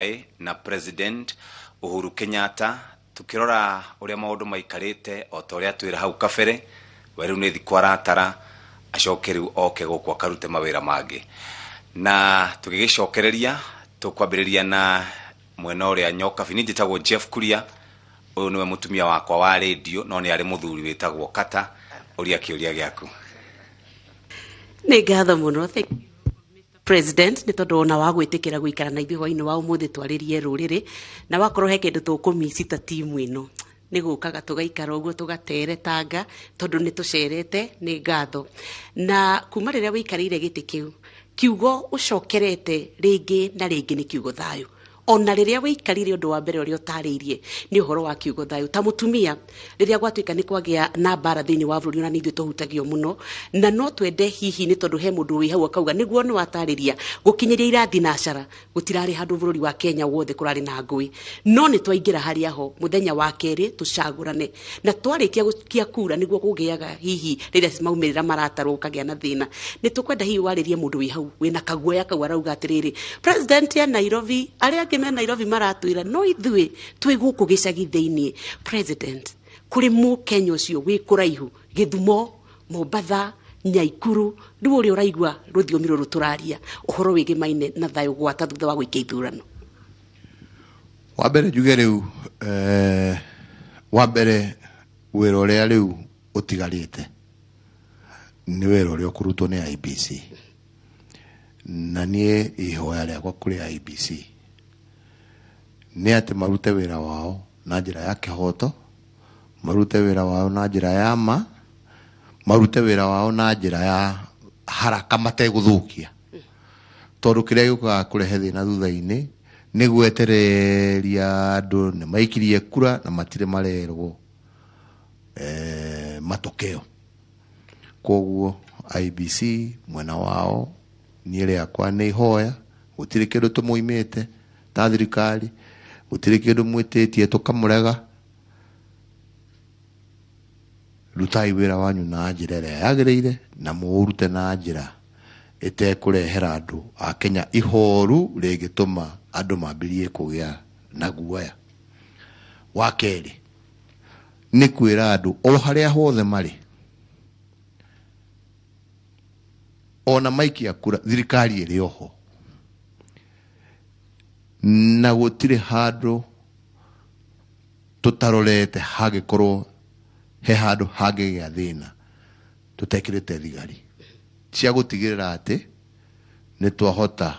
Na President Uhuru Kenyatta, tukirora uria maundu maikarite o ta uria twira hau kabere, we riu ni thikũ aratara acoke riu oke gũkũ akarute mawĩra mangĩ. Na tũgĩgĩcokereria tũkwambĩrĩria na mwena ũrĩa Nyokabi. Niĩ njĩtagwo Jeff Kuria, ũyũ nĩwe mũtumia wakwa wa rĩndio, no nĩ arĩ mũthuri wĩtagwo Kata. Ũria kĩũria gĩaku. Nĩ ngatho mũno, thank you, President, nĩ tondũ ona wa gwĩtĩkĩra gũikara na ithuĩ hwainĩ wa ũmũthĩ twarĩrie rũrĩrĩ. Na wakorwo he kĩndũ tũkũmici ta timu ĩno, nĩ gũkaga tũgaikara ũguo tũgateretanga tondũ nĩ tũcerete. Nĩ ngatho. Na kuma rĩrĩa wĩikarĩire gĩtĩ kĩu, kiugo ũcokerete rĩngĩ na rĩngĩ nĩ kiugo thayũ. Ona rĩrĩa wĩikarire, ũndũ wa mbere ũrĩa ũtarĩirie nĩ ũhoro wa kiugo thayũ. Ta mũtumia, rĩrĩa gwatuĩka nĩ kwagĩa na mbara thĩinĩ wa bũrũri, ona nĩ ithuĩ tũhutagio mũno, na no twende hihi, nĩ tondũ he mũndũ wĩ hau akauga nĩguo nĩ watarĩria gũkinyĩria irathi na cara, gũtirarĩ handũ bũrũri wa Kenya wothe kũrarĩ na ngũĩ, no nĩ twaingĩra harĩa ho mũthenya wa kerĩ tũcagũrane, na twarĩkia gũikia kura nĩguo kũgĩaga hihi rĩrĩa maumĩrĩra maratarwo gũkagĩa na thĩna. Nĩ tũkwenda hihi warĩrie mũndũ wĩ hau wĩna kaguoya kau arauga atĩrĩrĩ, President ya Nairobi, arĩa angĩ me Nairobi maratwĩra, no ithuĩ twĩ gũkũ gĩcagi thĩinĩ. President, kũrĩ mũkenya ũcio wĩ kũraihu, Gĩthumo, Mombatha, Nyaikuru, rĩu ũrĩa ũraigua rũthiomi rũrũ tũraria, ũhoro wĩgĩmaine na thayũ gwata thutha wa gũikia ithurano. Wa mbere njuge rĩu, wa mbere wĩra ũrĩa rĩu ũtigarĩte nĩ wĩra ũrĩa ũkũrutwo nĩ IEBC. Na niĩ ihoya rĩakwa kũrĩ IEBC nĩ atĩ marute wĩra wao na njĩra ya kĩhoto, marute wĩra wao na njĩra ya ma, marute wĩra wao na njĩra ya haraka mategũthũkia, tondũ kĩrĩa gĩũkaga kũrehe thĩna thutha-inĩ nĩ gwetereria andũ nĩ maikirie kura na matirĩ marerwo matokeo. Koguo IEBC mwena wao, niĩ rĩakwa nĩ ihoya, gũtirĩ kĩndũ tũmũimĩte ta thirikari, gũtirĩ kĩndũ mwĩtĩtie tũkamũrega. Rutai wĩra wanyu na njĩra ĩrĩa yagĩrĩire, na mũũrute na njĩra ĩtekũrehera andũ a Kenya ihoru rĩngĩtũma andũ mambĩrĩrie kũgĩa na guoya. Wa kerĩ nĩ kwĩra andũ o harĩa hothe marĩ, ona maikia kura, thirikari ĩrĩ oho, na gũtirĩ handũ tũtarorete hangĩkorwo he handũ hangĩgĩa thĩna tũtekĩrĩte thigari cia gũtigĩrĩra atĩ nĩ twahota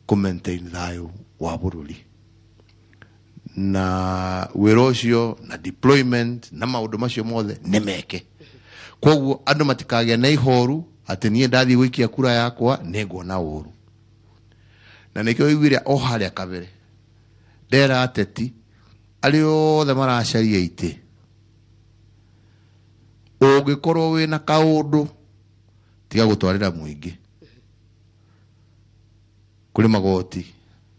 kũ maintain thayũ wa bũrũri. Na wĩra ũcio na deployment na maũndũ macio mothe nĩ meke. Koguo andũ matikagĩa na ihoru atĩ niĩ ndathiĩ gũikia kura yakwa nĩ nguona ũru. Na nĩkĩo wĩiguire o harĩa kabere ndera ateti arĩa othe maracaria itĩ, ũngĩkorwo wĩna kaũndũ, tiga gũtwarĩra mũingĩ kũrĩ magoti,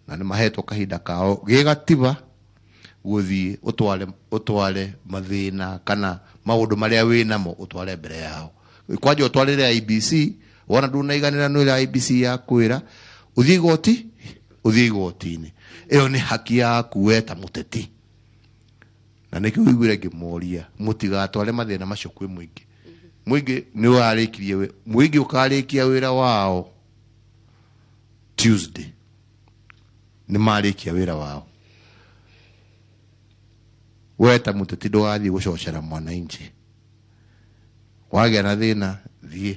na nĩ mahetwo kahinda kao gĩ gatiba gũthiĩ ũtware mathĩna kana maũndũ marĩa wĩnamo, ũtware mbere yao. Kwanja ũtwarĩre IEBC, wona ndunaiganĩra nĩ ũrĩa IEBC yakwĩra, ũthiĩ igoti, ũthiĩ igoti-inĩ. Ĩyo nĩ haki yaku we ta mũteti. Na nĩkĩo wĩiguire ngĩmoria mũtigatware mathĩna macio kwĩ mũingĩ. Mũingĩ nĩ warĩkirie, mũingĩ ũkarĩkia wĩra wao Tuesday, nĩ marĩkia wĩra wao. We ta mũteti ndũgathiĩ gũcocera mwananchi. Wagĩa na thĩna, thiĩ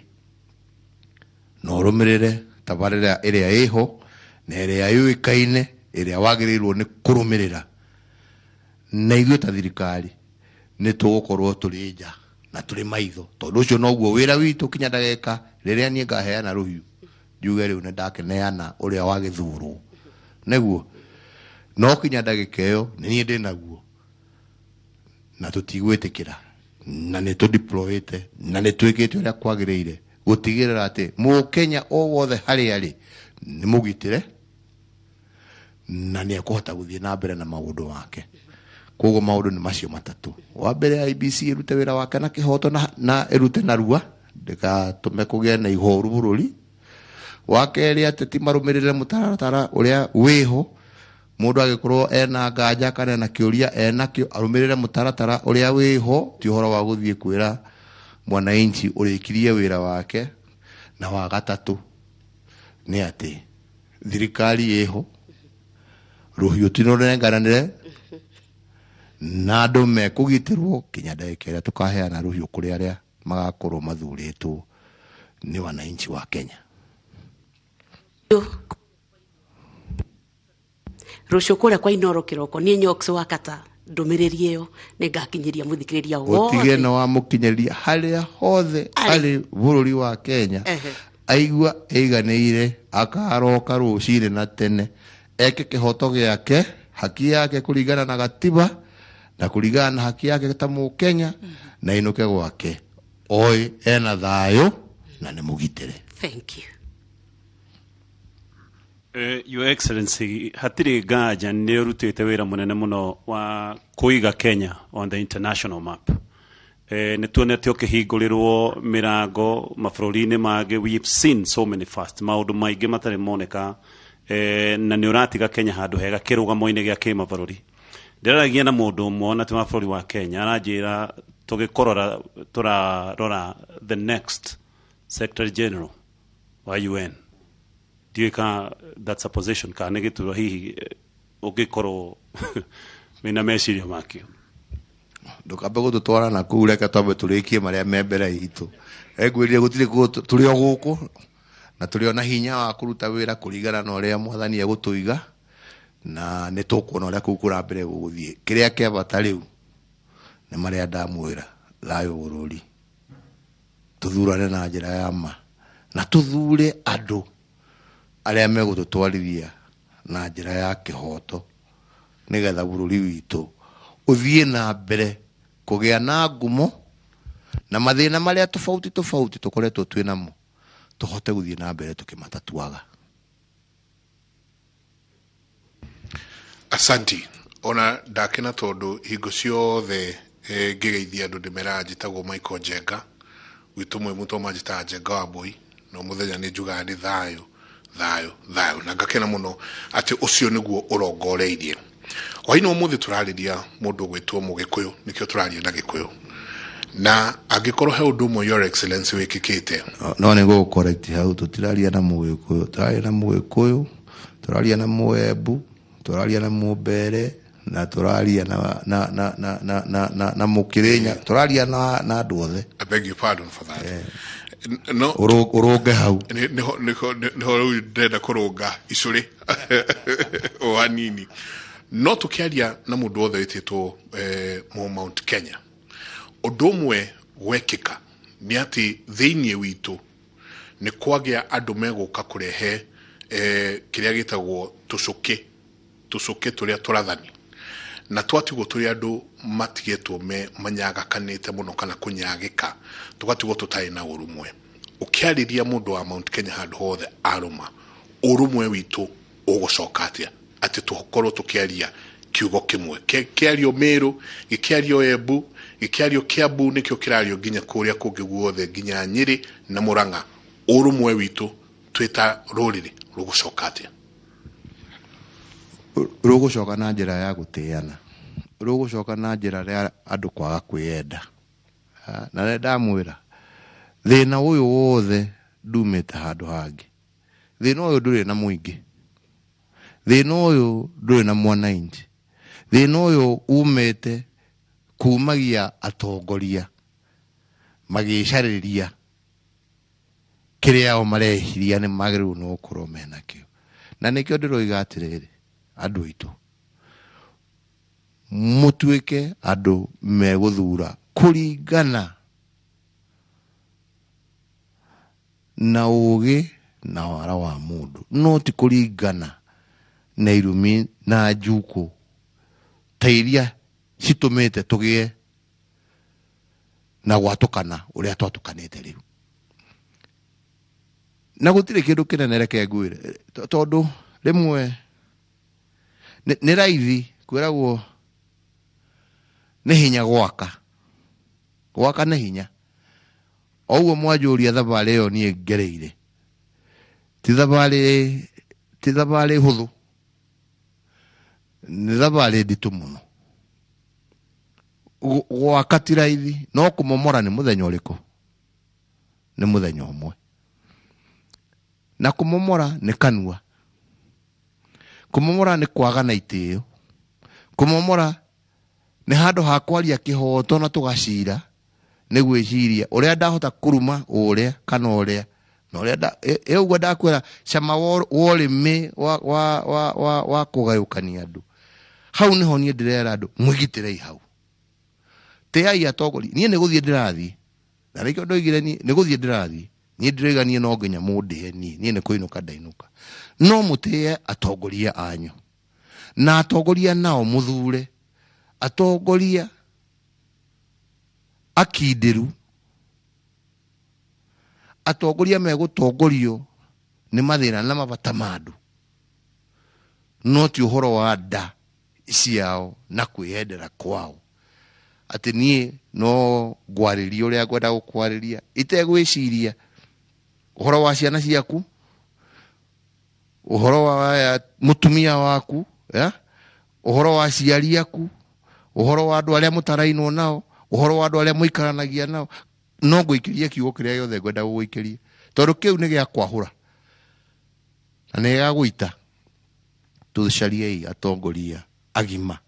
na ũrũmĩrĩre tabarĩra ĩrĩa ĩho na ĩrĩa yũĩkaine ĩrĩa wagĩrĩirwo nĩ kũrũmĩrĩra. Na ithuĩ ta thirikari nĩ tũgũkorwo tũrĩ nja na tũrĩ maitho, tondũ ũcio noguo wĩra witũ kinya ndagĩka rĩrĩa niĩ ngaheana rũhiũ njuge rĩu nĩ ndakĩneana ũrĩa wagĩthurwo nĩguo. No kinya ndagĩka ĩyo nĩ niĩ ndĩnaguo, na tũtigwĩtĩkĩra, na nĩ tũdeployĩte na nĩ twĩkĩte ũrĩa kwagĩrĩire gũtigĩrĩra atĩ mũkenya o wothe harĩa arĩ nĩ mũgitĩre na nĩ ekũhota gũthiĩ na mbere na maũndũ make. Koguo maũndũ nĩ macio matatũ. Wa mbere, IEBC ĩrute wĩra wake na kĩhoto na ĩrute narua, ndĩgatũme kũgĩe na ihoru bũrũri. Wa kerĩ, ateti marũmĩrĩre mũtaratara ũrĩa wĩho. Mũndũ agĩkorwo ena nganja kana ena kĩũria enakĩo, arũmĩrĩre mũtaratara ũrĩa wĩho. Ti ũhoro wa gũthiĩ kwĩra mwananchi ũrĩkirie wĩra wake. Na wa gatatũ nĩ atĩ thirikari ĩho, rũhiũ ti rũnengananĩre, na andũ mekũgitĩrwo kinya ndagĩka ĩrĩa tũkaheana rũhiũ kũrĩ arĩa magakorwo mathurĩtwo nĩ wananchi wa Kenya. Rũciũ kũrĩa kwa Inoro kĩroko niĩ Nyox wa Kata ndũmĩrĩri ĩyo nĩ ngakinyĩria mũthikĩrĩria ũtige wothe na wamũkinyĩria harĩa hothe Arĩ. arĩ bũrũri wa Kenya. Aigua aiganĩire, akaroka rũcinĩ na tene eke kĩhoto gĩake, haki yake kũringana na gatiba na kũringana na haki yake ta mũkenya, na inũke gwake oĩ ena thayũ na nĩ mũgitĩre. Thank you. Your Excellency, hatirĩ nganja nĩ ũrutĩte wĩra mũnene mũno wa kũiga Kenya on the international map. Nĩ tuonete ũkĩhingũrĩrwo mĩrango mabũrũri-inĩ mangĩ. We've seen so many first, maũndũ maingĩ matarĩ moneka, na nĩ ũratiga Kenya handũ hega kĩrũgamo-inĩ gĩa kĩmabũrũri. Ndĩraragia na mũndũ ũmwe ona ti wa bũrũri wa Kenya, aranjĩra tũgĩkũrora tũrarora the next Secretary General wa UN. Ndiũĩ kana that's a position kana nĩ gĩturwa hihi ũngĩkorwo wĩna meciria makĩo. Ndũkambe gũtũtwara na kũu, reke twambe tũrĩkie marĩa me mbere itũ. Engwĩrire gũtirĩ tũrĩ o gũkũ na tũrĩ o na hinya wa kũruta wĩra kũringana na ũrĩa mwathani egũtũiga, na nĩ tũkuona ũrĩa kũu kũra mbere gũgũthiĩ. Kĩrĩa kĩa bata rĩu nĩ marĩa ndamwĩra, thayũ bũrũri, tũthurane na njĩra ya ma na tũthure andũ arĩa megũtũtwarithia na njĩra ya kĩhoto, nĩgetha bũrũri witũ ũthiĩ na mbere kũgĩa na ngumo, na mathĩna marĩa tofauti tofauti tũkoretwo twĩ namo tũhote gũthiĩ na mbere tũkĩmatatuaga. Asanti. Ona ndakena tondu hingo ciothe ngĩgeithia andũ ndĩmeraga njĩtagwo Michael Njenga, gwitũ mwĩ mũtũ manjĩtaga Njenga wa Mbũi, no mũthenya nĩ njugaga nĩ thayũ thayũ thayũ, na ngakena mũno atĩ ũcio nĩguo ũrongoreirie. Hwaĩ-inĩ ũmũthĩ tũrarĩria mũndũ ũgwĩtwo Mũgĩkũyũ, nĩkĩo tũraria na Gĩkũyũ. Na angĩkorwo he ũndũ ũmwe Your Excellency wĩkĩkĩte, No nĩ gũgũ hau, tũtiraria na Mũgĩkũyũ, tũraria na Mũgĩkũyũ, tũraria na Mũembu, tũraria na Mũmbere, na tũraria na na na na na na na, na Mũkĩrĩnya, tũraria na andũ othe. I beg your pardon for that. No Ũrũnge hau. Nĩho rĩu ndĩrenda kũrũnga icũrĩ o hanini. No tũkĩaria na mũndũ wothe wĩtĩtwo mũ Mount Kenya, ũndũ ũmwe gwekĩka nĩ atĩ thĩinĩ witũ nĩ kwagĩa andũ megũka kũrehe kĩrĩa gĩtagwo tũcũkĩ, tũcũkĩ tũrĩa tũrathani, na twatigwo tũrĩ andũ matigĩtwo me manyagakanĩte mũno kana kũnyagĩka, tũgatigwo tũtarĩ na ũrũmwe. Ũkĩarĩria mũndũ wa Mount Kenya handũ hothe arũma, ũrũmwe witũ ũgũcoka atĩa atĩ tũkorwo tũkĩaria kiugo kĩmwe? Kĩario Meru, gĩkĩario Embu, gĩkĩario Kiambu, nĩkĩo kĩrario nginya kũrĩa kũngĩ guothe, nginya Nyĩrĩ na Mũrang'a. Ũrũmwe witũ twĩ ta rũrĩrĩ rũgũcoka atĩa? Rũgũcoka na njĩra ya gũtĩana, rũgũcoka na njĩra ya andũ kwaga kwĩyenda. Na nĩ ndamwĩra thĩna ũyũ wothe ndumĩte handũ hangĩ. Thĩna ũyũ ndũrĩ na mũingĩ, thĩna ũyũ ndũrĩ na mwananchi, thĩna ũyũ umĩte kumagia atongoria magĩcarĩria kĩrĩa o mareciria nĩ magĩrĩirwo nĩ gũkorwo menakĩo. Na nĩkĩo ndĩroiga atĩrĩrĩ, andũ aitũ mũtuĩke andũ megũthura kũringana na ũgĩ na wara wa mũndũ, no ti kũringana na irumi na njukũ ta iria citũmĩte tũgĩe na gwatũkana ũrĩa twatũkanĩte rĩu. Na gũtirĩ kĩndũ kĩnene, reke ngwĩre, tondũ rĩmwe nĩ raithi kwĩragwo nĩ hinya gwaka, gwaka nĩ hinya. O ũguo mwanjũria thabarĩ ĩyo niĩ ngereire, Ti thabarĩ hũthũ, nĩ thabarĩ nditũ mũno. Gwaka ti raithi, no kũmomora nĩ mũthenya ũrĩkũ? Nĩ mũthenya ũmwe. Na kũmomora nĩ kanua, kũmomora nĩ kwaga na itĩo, kũmomora nĩ handũ ha kwaria kĩhoto na tũgacira, nĩ gwĩciria ũrĩa ndahota kũruma ũrĩa kana ũrĩa na ũrĩa ũguo ndakwĩra cama wa ũrĩmĩ wa kũgayũkania andũ. Hau nĩho niĩ ndĩrera andũ mwĩgitĩrei hau, tĩai atongoria. Niĩ nĩ gũthiĩ ndĩrathiĩ, na nĩkĩo ndoigire niĩ nĩ gũthiĩ ndĩrathiĩ. Niĩ ndĩroiga niĩ no nginya mũndĩe niĩ, niĩ nĩ kũinũka ndainũka. No mũtĩe atongoria anyu, na atongoria nao mũthure atongoria akindĩru, atongoria megũtongorio nĩ mathĩna na mabata ma andũ, no ti ũhoro wa nda ciao na kwĩyendera kwao, atĩ niĩ no ngwarĩrie ũrĩa ngwenda gũkwarĩria itegwĩciria ũhoro wa ciana ciaku, ũhoro wa mũtumia waku, ya? Ũhoro wa aciari aku, ũhoro wa andũ arĩa mũtarainwo nao, ũhoro wa andũ arĩa mũikaranagia nao. No ngũikĩrie kiugo kĩrĩa gĩothe ngwenda gũgũikĩria, tondũ kĩu nĩ gĩa kwahũra na nĩ gĩa gũita. Tũcariei atongoria agima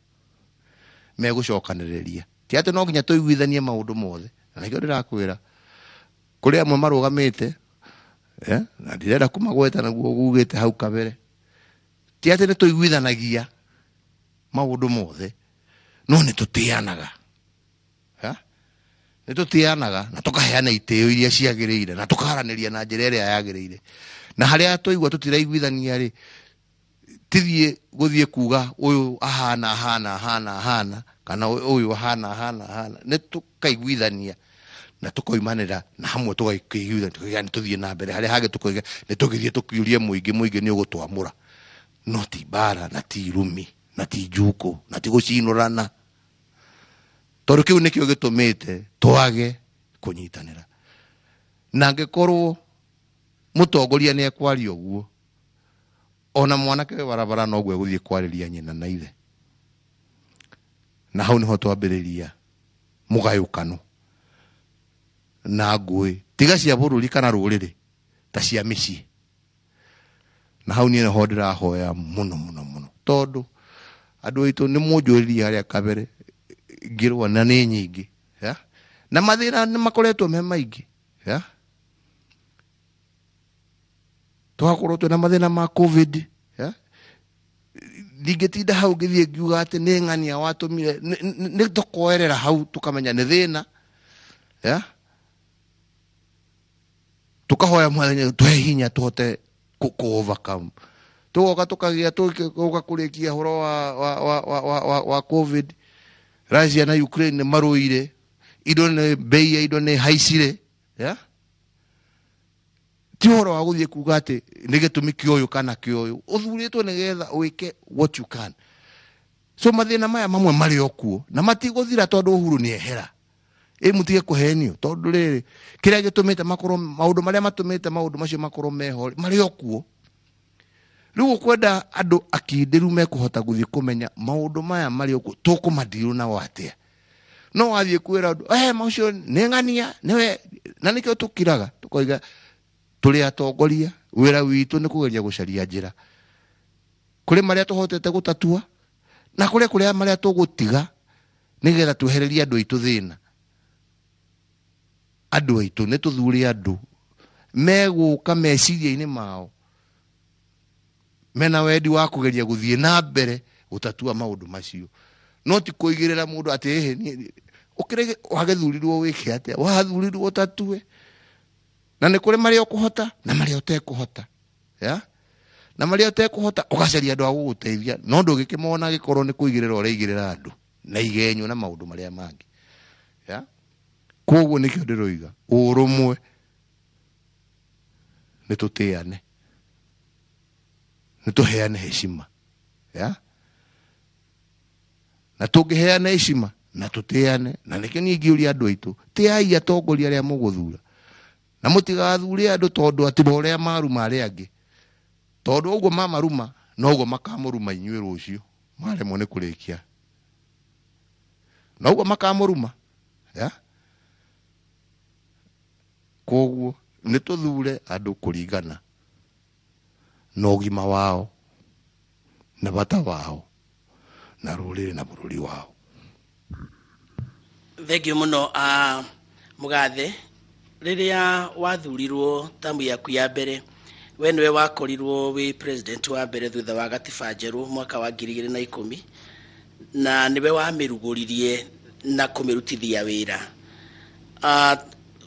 megũcokanĩrĩria, ti atĩ no nginya tũiguithanie maũndũ mothe. Na nĩkĩo ndĩrakwĩra kũrĩ amwe marũgamĩte, na ndirenda kũmagweta naguo gugĩte hau kabere, ti atĩ nĩ tũiguithanagia maũndũ mothe, no nĩ tũtĩanaga. Nĩ tũtĩanaga na tũkaheana itĩo iria ciagĩrĩire na tũkaranĩria na njĩra ĩrĩa yagĩrĩire. Na harĩa twaigua tũtiraiguithania rĩ, tithiĩ gũthiĩ kuga ũyũ ahana ahana ahana ahana kana ũyũ ahana ahana ahana. Nĩ tũkaiguithania na tũkoimanĩra na hamwe, tũgakĩiguithania, tũkauga nĩ tũthiĩ na mbere. Harĩa hangĩ tũkoiga nĩ tũgĩthiĩ tũkiũrie mũingĩ, mũingĩ nĩ ũgũtwamũra. No ti mbara na ti irumi na ti njukũ na ti gũcinũrana, tondũ kĩu nĩkĩo gĩtũmĩte twage kũnyitanĩra. Na angĩkorwo mũtongoria nĩ ekwaria ũguo, ona mwanake wĩ barabara noguo egũthiĩ kwarĩria nyina na ithe. Na hau nĩho twambĩrĩria mũgayũkano na ngũĩ, tiga cia bũrũri kana rũrĩrĩ, ta cia mĩciĩ. Na hau niĩ nĩho ndĩrahoya mũno mũno mũno, tondũ andũ aitũ nĩ mũnjũririe harĩa kabere ngĩrwo na nĩ nyingĩ, ya? Na mathĩna nĩ makoretwo me maingĩ, ya? Tũgakorwo twĩna mathĩna ma COVID, ya? Ndingĩtinda hau ngĩthiĩ ngiuga atĩ nĩ ng'ania watũmire, nĩ tũkoerera hau tũkamenya nĩ thĩna, ya? Tũkahoya Mwathani tũhe hinya tũhote kũ overcome. Tũgoka tũkagĩa tũgoka kũrĩkia ũhoro wa COVID. Russia na Ukraine nĩ marũire, indo nĩ bei ya indo nĩ haicire, ya? Ti ũhoro wa gũthiĩ kuga atĩ nĩ gĩtũmi kĩa ũyũ kana kĩa ũyũ, ũthurĩtwo nĩgetha wĩke what you can. So mathĩna maya mamwe marĩ o kuo na matigũthira tondũ Uhuru nĩ ehera. Ĩ mũtige kũhenio, tondũ rĩrĩ kĩrĩa gĩtũmĩte makorwo maũndũ marĩa matũmĩte maũndũ macio makorwo meho marĩ o kuo. Rĩu ũkwenda andũ akindĩru mekũhota gũthiĩ kũmenya maũndũ maya marĩ o kuo, tũkũmadirũ nao atĩa? No wathiĩ kwĩra andũ, maũcio nĩ ng'ania, nĩwe, na nĩkĩo tũkiraga tũkoiga tũrĩ atongoria, wĩra witũ nĩ kũgeria gũcaria njĩra kũrĩ marĩa tũhotete gũtatua na kũrĩ kũrĩa marĩa tũgũtiga nĩgetha twehererie andũ aitũ thĩna. Andũ aitũ nĩ tũthure andũ megũka meciria-inĩ mao mena wendi wa kũgeria gũthiĩ na mbere gũtatua maũndũ macio, no ti kũigĩrĩra mũndũ atĩ ĩhĩ niĩ ũkĩrĩ wagĩthurirwo wĩke atĩa, wathurirwo ũtatue. Na nĩ kũrĩ marĩa ũkũhota na marĩa ũtekũhota, ya? Na marĩa ũtekũhota ũgacaria andũ a gũgũteithia, no ndũngĩkĩmona angĩkorwo nĩ kũigĩrĩra ũraigĩrĩra andũ na igenyo na maũndũ marĩa mangĩ, ya? Koguo nĩkĩo ndĩroiga ũrũmwe nĩ tũtĩane, nĩ tũheane heshima, ya? Na tũngĩheana heshima na tũtĩane, na nĩkĩo niĩ ingĩũria andũ aitũ, tĩai atongoria arĩa mũgũthura, na mũtigathure andũ tondũ atĩ ũrĩa maruma arĩa angĩ. Tondũ ũguo mamaruma noguo makamũruma inyuĩ rũciũ maremwo nĩ kũrĩkia, noguo makamũruma ya. Koguo nĩ tũthure andũ kũringana na ũgima wao na bata wao na rũrĩrĩ na bũrũri wao. Thengiũ mũno. Mũgathe, rĩrĩa wathurirwo tamu yaku ya mbere, we nĩwe wakorirwo wĩ president wa mbere thutha wa gatiba njerũ mwaka wa 2010, na nĩwe wamĩrugũririe na kũmĩrutithia wĩra.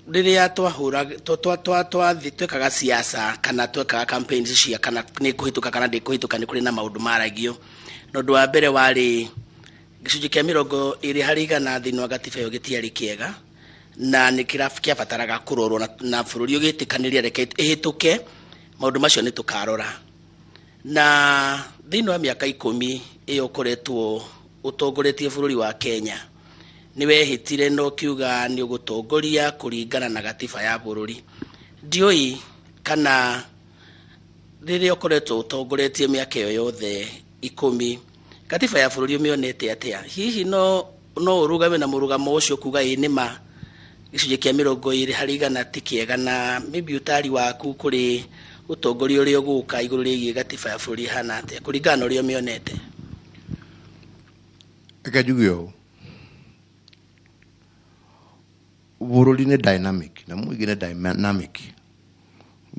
Rĩrĩa twahũra twekaga siasa kana twekaga campaigns cia kana nĩ kũhĩtũka kana ndĩkũhĩtũka, nĩ kũrĩ na maũndũ maragio, na ũndũ wa mbere warĩ gĩcunjĩ kĩa 20% thĩinĩ wa gatiba ĩyo gĩtiarĩ kĩega na nĩ kĩabataraga kũrorwo, na bũrũri ũgĩtĩkanĩria reke ĩhĩtũke, maũndũ macio nĩ tũkarora. Na thĩinĩ wa mĩaka 10 ĩyo ũkoretwo ũtongoretie bũrũri wa Kenya, nĩ wehĩtire na ũkiuga nĩ ũgũtongoria kũringana na gatiba ya bũrũri. Ndiũĩ kana rĩrĩa ũkoretwo ũtongoretie mĩaka ĩyo yothe 10, gatiba ya bũrũri ũmĩonete atĩa? Hihi no ũrũgame na mũrũgamo ũcio kuga ĩ nĩma gĩcunjĩ kĩa 20% ti kĩega, na maybe ũtari waku kũrĩ ũtongoria ũrĩa ũgũka igũrũ rĩgiĩ gatiba ya bũrũri ĩhana atĩa kũringana na ũrĩa ũmĩonete? Reke njuge ũũ, bũrũri nĩ dynamic na mũingĩ nĩ dynamic.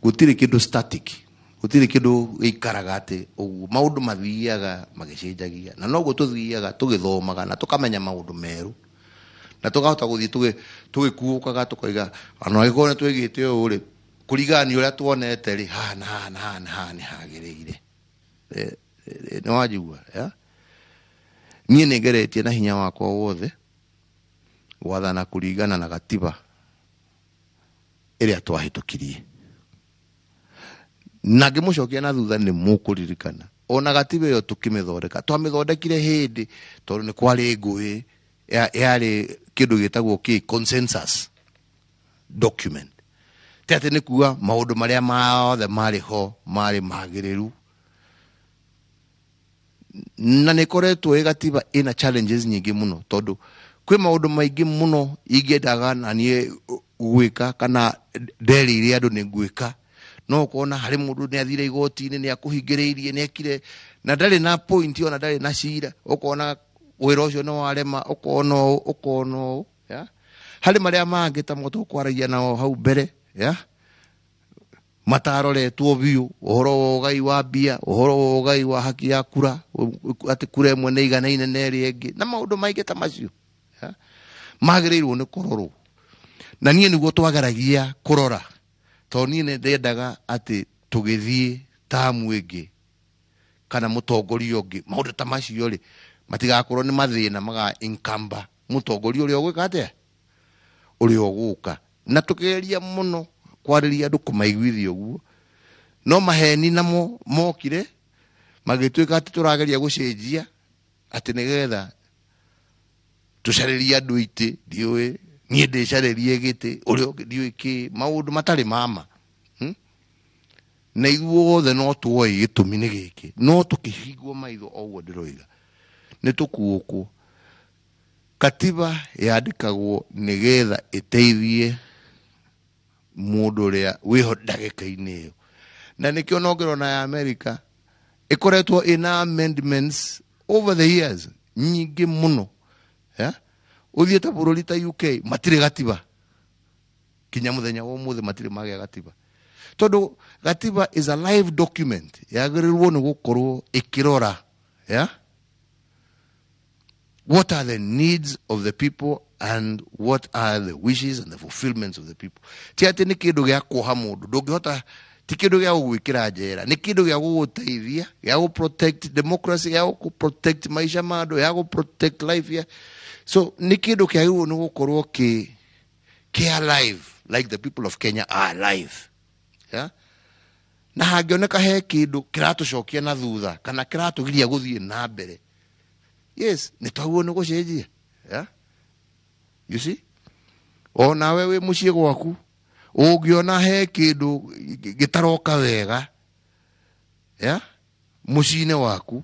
Gũtirĩ kĩndũ static, gũtirĩ kĩndũ gĩikaraga atĩ ũguo. Maũndũ mathiaga magĩcenjagia, na noguo tũthiaga tũgĩthomaga na tũkamenya maũndũ merũ na tũkahota gũthiĩ tũgĩkuũkaga, tũkoiga ona angĩkorwo nĩ twĩgĩte ũũ rĩ, kũringana na ũrĩa tuonete rĩ, haha na haha na haha na haha nĩ hagĩrĩire. Nĩ wanjigua ya? Niĩ nĩ ngeretie na hinya wakwa wothe gwathana kũringana na gatiba ĩrĩa twahĩtũkirie, na ngĩmũcokia na thutha nĩ mũkũririkana ona gatiba ĩyo tũkĩmĩthondeka twamĩthondekire hĩndĩ tondũ nĩ kwarĩ ngũĩ, yarĩ kĩndũ gĩtagwo kĩ consensus document, ti atĩ nĩ kuga maũndũ marĩa mothe marĩ ho marĩ magĩrĩru. Na nĩ ĩkoretwo ĩ gatiba ĩna challenges nyingĩ mũno, tondũ kwĩ maũndũ maingĩ mũno ingĩendaga na niĩ gwĩka kana nderĩire andũ nĩ ngwĩka, no ũkona harĩ mũndũ nĩ athire igoti-inĩ, nĩ akũhingĩrĩirie, nĩ ekire na ndarĩ na point ona ndarĩ na cira, ũkona wĩra ũcio nĩ warema, ũkona ũũ, ũkona ũũ ya? Harĩ marĩa mangĩ ta mo tũkwaragia nao hau mbere ya mataroretwo biũ, ũhoro wa ũgai wa mbia, ũhoro wa ũgai wa haki ya kura, atĩ kura ĩmwe nĩ iganaine na ĩrĩa ĩngĩ, na maũndũ maingĩ ta macio ya? Magĩrĩirwo nĩ kũrorwo, na niĩ nĩguo twageragia kũrora, tondũ niĩ nĩ ndendaga atĩ tũgĩthiĩ tamu ĩngĩ kana mũtongoria ũngĩ, maũndũ ta macio rĩ matigakorwo nĩ mathĩna maga inkamba mũtongoria ũrĩa ũgwĩka atĩa, ũrĩa ũgũka. Na tũkĩgeria mũno kwarĩria andũ kũmaiguithia ũguo, no maheni namo mokire magĩtuĩka atĩ tũrageria gũcenjia atĩ nĩgetha tũcarĩrie andũ itĩ, ndiũĩ niĩ ndĩcarĩrie gĩtĩ, ũrĩa ũngĩ ndiũĩ kĩ, maũndũ matarĩ mama. Na ithuothe no tuoĩ gĩtũmi nĩ gĩkĩ, no tũkĩhingwo maitho o ũguo ndĩroiga nĩ tũkuũkwo. Katiba yandĩkagwo nĩgetha ĩteithie mũndũ ũrĩa wĩho ndagĩka-inĩ ĩyo, na nĩkĩo nongĩrona ya America ĩkoretwo ĩna amendments over the years nyingĩ mũno ya? Ũthiĩte bũrũri ta UK matirĩ gatiba kinya mũthenya wa ũmũthĩ, matirĩ magĩa gatiba, tondũ gatiba is a live document, yagĩrĩirwo nĩ gũkorwo ĩkĩrora ya what are the needs of the people and what are the wishes and the fulfillments of the people. Ti atĩ nĩ kĩndũ gĩa kuoha mũndũ ndũngĩhota, ti kĩndũ gĩa gũgwĩkĩra njera, nĩ kĩndũ gĩa gũgũteithia, gĩa gũ protect democracy, gĩa gũ protect maica ma andũ, gĩa gũ protect life ya. So nĩ kĩndũ kĩagĩrĩirwo nĩ gũkorwo kĩ alive like the people of Kenya are alive yeah? Na hangĩoneka he kĩndũ kĩratũcokia na thutha kana kĩratũgiria gũthiĩ na mbere, yes, nĩ twagĩrĩirwo nĩ gũcenjia yeah? You see, o nawe wĩ mũciĩ gwaku ũngĩona he kĩndũ gĩtaroka wega, ya muciĩ-inĩ waku,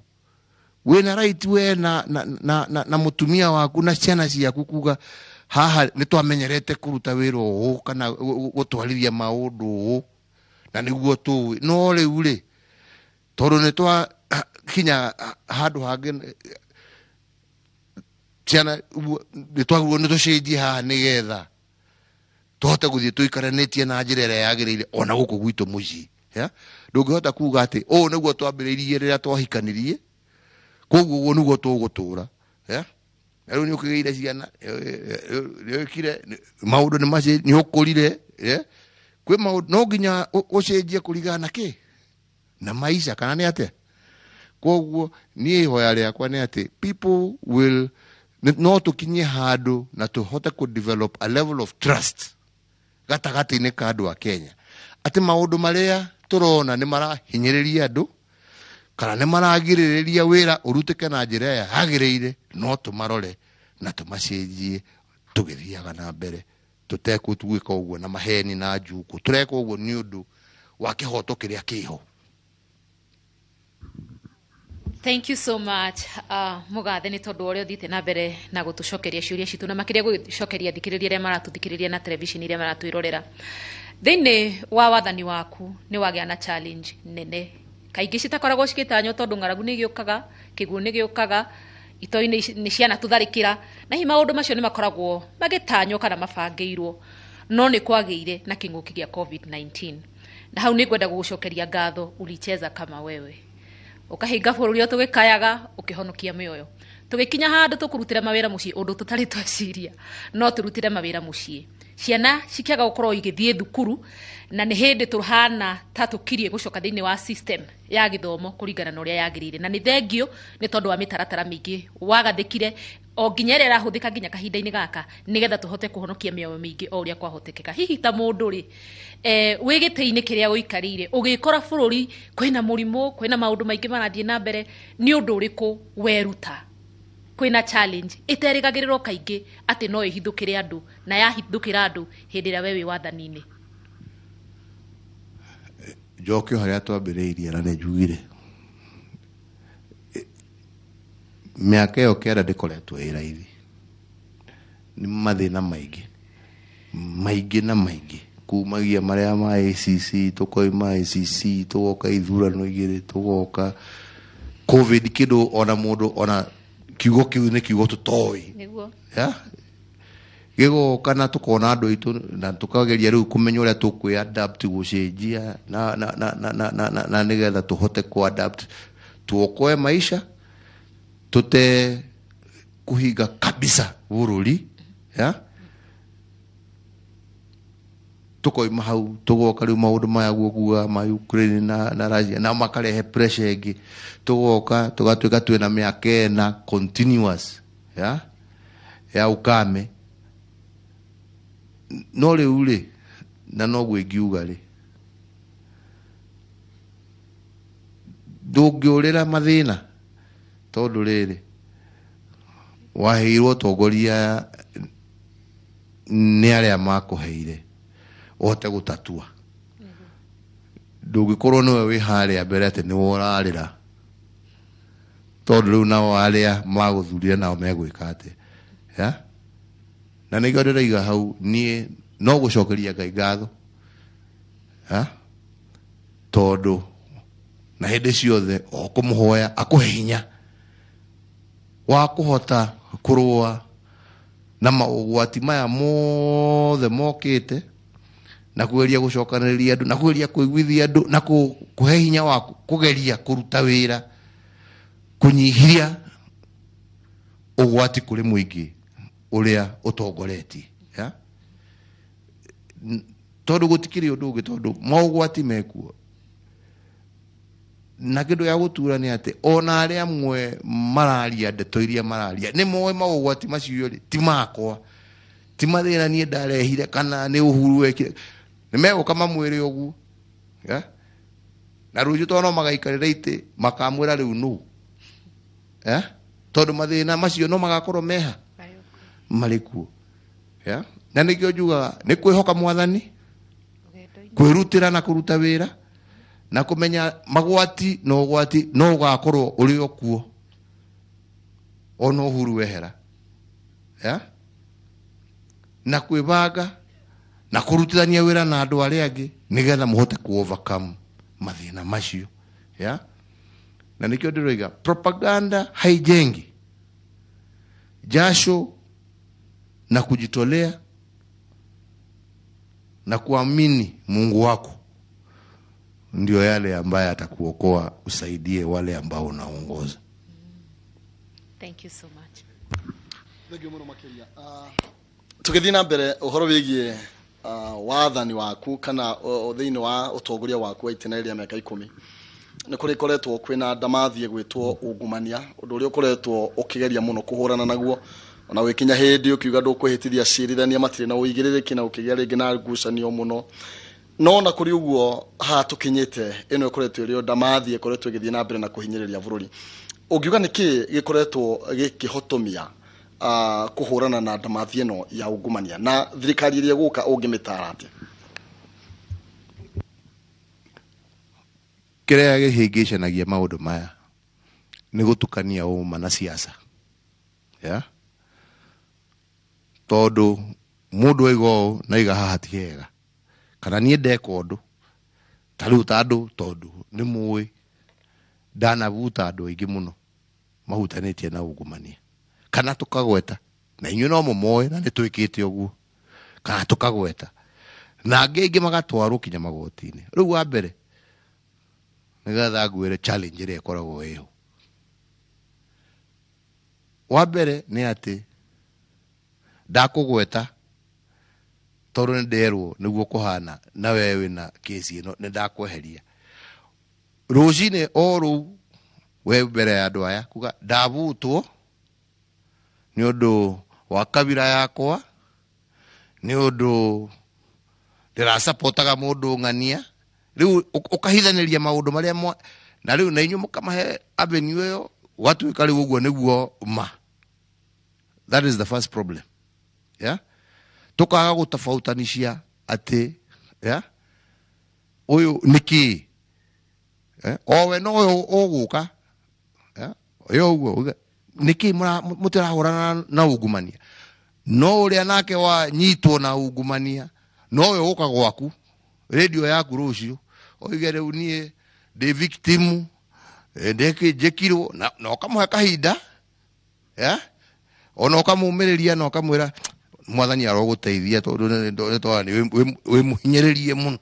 wĩna right we na mũtumia waku na ciana ciaku kuga haha nĩ twamenyerete kũruta wĩra ũũ kana gũtwarithia maũndũ ũũ na nĩguo tũĩ. No rĩu rĩ, tondũ nĩ twakinya handũ hangĩ, ciana nĩ twagĩrĩirwo nĩ tũcenjie haha nĩgetha tũhote gũthiĩ tũikaranĩtie na njĩra ĩrĩa yagĩrĩire ona gũkũ gwitũ mũciĩ. Ndũngĩhota kuga atĩ ũũ nĩguo twambĩrĩirie rĩrĩa twahikanirie, koguo ũguo nĩguo tũgũtũra. Na rĩu nĩ ũkĩgĩire ciana, nĩ wĩkire maũndũ nĩ macio, nĩ ũkũrire, kwĩ maũndũ no nginya ũcenjie kũringana na kĩ na maisha kana nĩ atĩa. Koguo niĩ ihoya rĩakwa nĩ atĩ people will no tũkinye handũ na tũhote kũ develop a level of trust gatagatĩ-inĩ ka andũ a Kenya, atĩ maũndũ marĩa tũrona nĩ marahinyĩrĩria andũ kana nĩ maragirĩrĩria wĩra ũrutĩke na njĩra ĩrĩa yagĩrĩire, no tũmarore na tũmacenjie tũgĩthiaga na mbere, tũtekũgwĩka ũguo na maheni na njukũ. Tũreka ũguo nĩ ũndũ wa kĩhoto kĩrĩa kĩho. Thank you so much, Mugathe, nĩ tondũ wa ũrĩa ũthiĩte na mbere na gũtũcokeria ciũria citũ na makĩria gũcokeria thikĩrĩria arĩa maratũthikĩrĩria na televisheni iria maratwĩrorera. Thĩinĩ wa wathani waku nĩ wagĩa na challenge nene kaingĩ citakoragwo cigĩtanywo, tondũ ng'aragu nĩ gĩũkaga, kĩguũ nĩ gĩũkaga, itoi nĩ cianatũtharĩkĩra, na hihi maũndũ macio nĩ makoragwo magĩtanywo kana mabangĩirwo, no nĩ kwagĩire na kĩng'ũki gĩa COVID-19. Na hau nĩ ngwenda gũgũcokeria ngatho, ulicheza kama wewe, ũkahinga bũrũri o tũgĩkayaga, ũkĩhonokia mĩoyo, tũgĩkinya handũ tũkũrutĩra mawĩra mũciĩ, ũndũ tũtarĩ tweciria no tũrutĩre mawĩra mũciĩ, ciana cikĩaga gũkorwo igĩthiĩ thukuru, na nĩ hĩndĩ tũhana ta tũkirie gũcoka thĩinĩ wa system ya gĩthomo kũringana na ũrĩa yagĩrĩire. Na nĩ thengio nĩ tondũ wa mĩtaratara mĩingĩ wagathĩkire o nginya ĩrĩa ĩrahũthĩka nginya kahinda-inĩ gaka, nĩgetha tũhote kũhonokia mĩoyo mĩingĩ o ũrĩa kwahotekeka. Hihi ta mũndũ rĩ, wĩ gĩtĩ-inĩ kĩrĩa ũikarĩire, ũgĩkora bũrũri kwĩna mũrimũ, kwĩna maũndũ maingĩ marathiĩ na mbere, nĩ ũndũ ũrĩkũ weruta? Kwĩna challenge ĩterĩgagĩrĩrwo kaingĩ atĩ no ĩhithũkĩre andũ, na yahithũkĩra andũ hĩndĩ ĩrĩa we wĩ wathani-inĩ. Njoke o harĩa twambĩrĩirie, na nĩ njugire mĩaka ĩyo 9 ndĩkoretwo ĩ raithi, nĩ mathĩna maingĩ maingĩ na maingĩ, kumagia marĩa ma ACC, tũkoima ACC tũgoka ithurano igĩrĩ, tũgoka COVID, kĩndũ ona mũndũ ona kiugo kĩu nĩ kiugo tũtoĩ. Nĩguo. Gĩgoka na tũkona andũ aitũ na tũkageria rĩu kũmenya ũrĩa tũkwĩ adapt gũcenjia na nĩgetha tũhote kũ adapt, tuokoe maisha, tũte kũhinga kabisa bũrũri. Tukoima hau tugoka riu maundu maya guo ma Ukraine na Russia na makarehe pressure ingi, tugoka tugatuika twina miaka ĩna continuous ya ukame. No riu ri, na noguo ingiuga ri, ndũngĩũrĩra mathĩna tondũ rĩrĩ waheirwo ũtongoria nĩ arĩa makũheire ũhote gũtatua. Ndũngĩkorwo nĩwe wĩ harĩa mbere atĩ nĩwe ũrarĩra, tondũ rĩu nao arĩa magũthurire nao megwĩka atĩa? Na nĩkĩo ndĩraiga hau niĩ no gũcokeria Ngai ngatho, tondũ na hĩndĩ ciothe o kũmũhoya akũhe hinya wa kũhota kũrũa na maũgwati maya mothe mokĩte, na kũgeria gũcokanĩrĩria andũ, na kũgeria kũiguithia andũ, na kũhe hinya wa kũgeria kũruta wĩra kũnyihia ũgwati kũrĩ mũingĩ ũrĩa ũtongoretie. Tondũ gũtikĩrĩ ũndũ ũngĩ, tondũ maũgwati mekuo. Na kĩndũ gĩa gũtura nĩ atĩ ona arĩa amwe mararia ndeto iria mararia nĩ moĩ maũgwati macio rĩ ti makwa, ti mathĩna niĩ ndarehire kana nĩ Uhuru wekire, nĩ megũka mamwĩre ũguo. Na rũciũ tondũ no magaikarĩra itĩ makamwĩra rĩu nũ, tondũ mathĩna macio no magakorwo meha marĩ kuo. Na nĩkĩo njugaga nĩ kwĩhoka Mwathani, kwĩrutĩra na kũruta wĩra, Na kũmenya magwati na ũgwati no ũgakorwo ũrĩ o kuo ona Uhuru wehera. Yeah? Na kwĩbanga na kũrutithania wĩra na andũ arĩa angĩ nĩgetha mũhote ku overcome mathĩna macio. Yeah? Na nĩkĩo ndĩroiga propaganda haijengi. Jasho na kujitolea na kuamini Mungu wako ndio yale ambaye atakuokoa, usaidie wale ambao unaongoza. Thank you so much. Thank you muno makiria. Tugithii na mbere uhoro wigie wathani waku kana thiini wa utongoria waku wa itena ria miaka 10 ni kuri koretwo kwina ndamathie gwitwo ungumania, undu uria ukoretwo ukigeria muno kuhurana naguo, ona wikinya hindi ukiuga ndukwihitithia acirithania matire na uigiririkia na ukigia ringi na ngucanio muno. No na kuri uguo haha tukinyite ino ikoretwo iri ndamathie ikoretwo igithii na mbere na kuhinyiriria bururi, ungiuga niki gikoretwo gikihotomia kuhurana na ndamathie ino ya ungumania na thirikari iria guka ungimitara atia? Kiria gihingicanagia maundu maya ni gutukania uma na siasa. Yeah? Tondu mundu aiga ũũ na aiga haha ti hega, kana niĩ ndeka ũndũ ta rĩu ta andũ, tondu nĩ mũĩ ndanabuta andũ aingĩ mũno mahutanĩtie na ungumania, kana tũkagweta na inyuĩ no mũmoĩ na nĩ twĩkĩte ũguo, kana tũkagweta na angĩ aingĩ magatwarwo kinya magoti-inĩ. Rĩu wa mbere nĩgetha ngwĩre challenge ĩrĩa ĩkoragwo ĩho, wa mbere nĩ atĩ ndakũgweta tondũ nĩ nderwo nĩguo kũhana na we wĩna kesi ĩno, nĩ ndakweheria rũcinĩ o rũu we mbere ya andũ aya kuga ndabutwo nĩ ũndũ wa kabira yakwa, nĩ ũndũ ndĩrasapotaga mũndũ ng'ania. Rĩu ũkahithanĩria maũndũ marĩa na rĩu na inyuĩ mũkamahe avenue ĩyo, gwatuĩka rĩu ũguo nĩguo ma. That is the first problem. Yeah? Tukaga gũtofautania atĩ, yeah, ũyũ nĩ kĩĩ, owe no ũyũ ũgũka, yeah, ũyũ ũguo nĩ kĩĩ mũtirahũrana na ungumania, no ũrĩa nake wanyitwo na ungumania no ũyũ ũka gwaku radio yaku rũciũ oige rĩu niĩ ndĩ victim, njĩkirwo, na ũkamũhe kahinda, yeah, ona ũkamũmĩrĩria na ũkamwĩra mwathani arogũteithia tondũ wĩ mũhinyĩrĩrie mũno.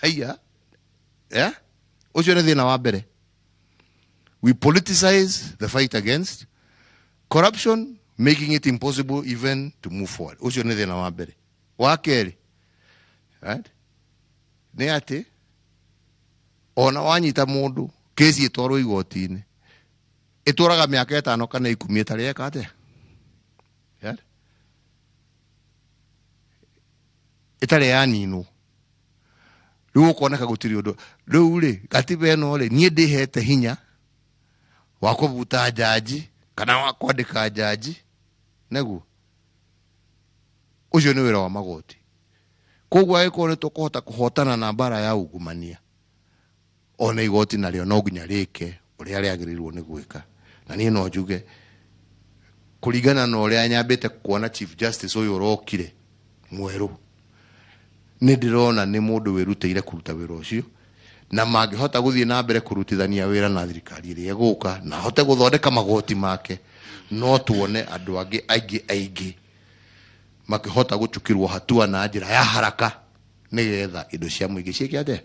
Haiya, yeah, ũcio nĩ thĩna wa mbere. We politicize the fight against corruption, making it impossible even to move forward. Ũcio nĩ thĩna wa mbere. Wa kerĩ, right, nĩ atĩ ona wanyita mũndũ kesi ĩtwarwo igoti-inĩ ĩtũraga mĩaka 5 kana 10 ĩtarĩ eka atĩa, ĩtarĩ yaninwo. Rĩu ũkoneka gũtirĩ ũndũ. Rĩu rĩ gatiba ĩno rĩ niĩ ndĩhete hinya wa kũbuta njanji kana wa kwandĩka njanji, nĩguo ũcio nĩ wĩra wa magoti. Koguo angĩkorwo nĩ tũkũhota kũhotana na mbara ya ungumania, ona igoti narĩo no nginya rĩke ũrĩa rĩagĩrĩirwo nĩ gwĩka. Na niĩ no njuge kũringana na ũrĩa nyambĩte kuona Chief Justice ũyũ ũrokire mwerũ, nĩ ndĩrona nĩ mũndũ wĩrutĩire kũruta wĩra ũcio, na mangĩhota gũthiĩ na mbere kũrutithania wĩra na thirikari ĩrĩa ĩgũka na ahote gũthondeka magoti make, no tuone andũ angĩ aingĩ aingĩ makĩhota gũchukirwo hatua na njĩra ya haraka nĩgetha indo cia mũingĩ ciĩke atĩa.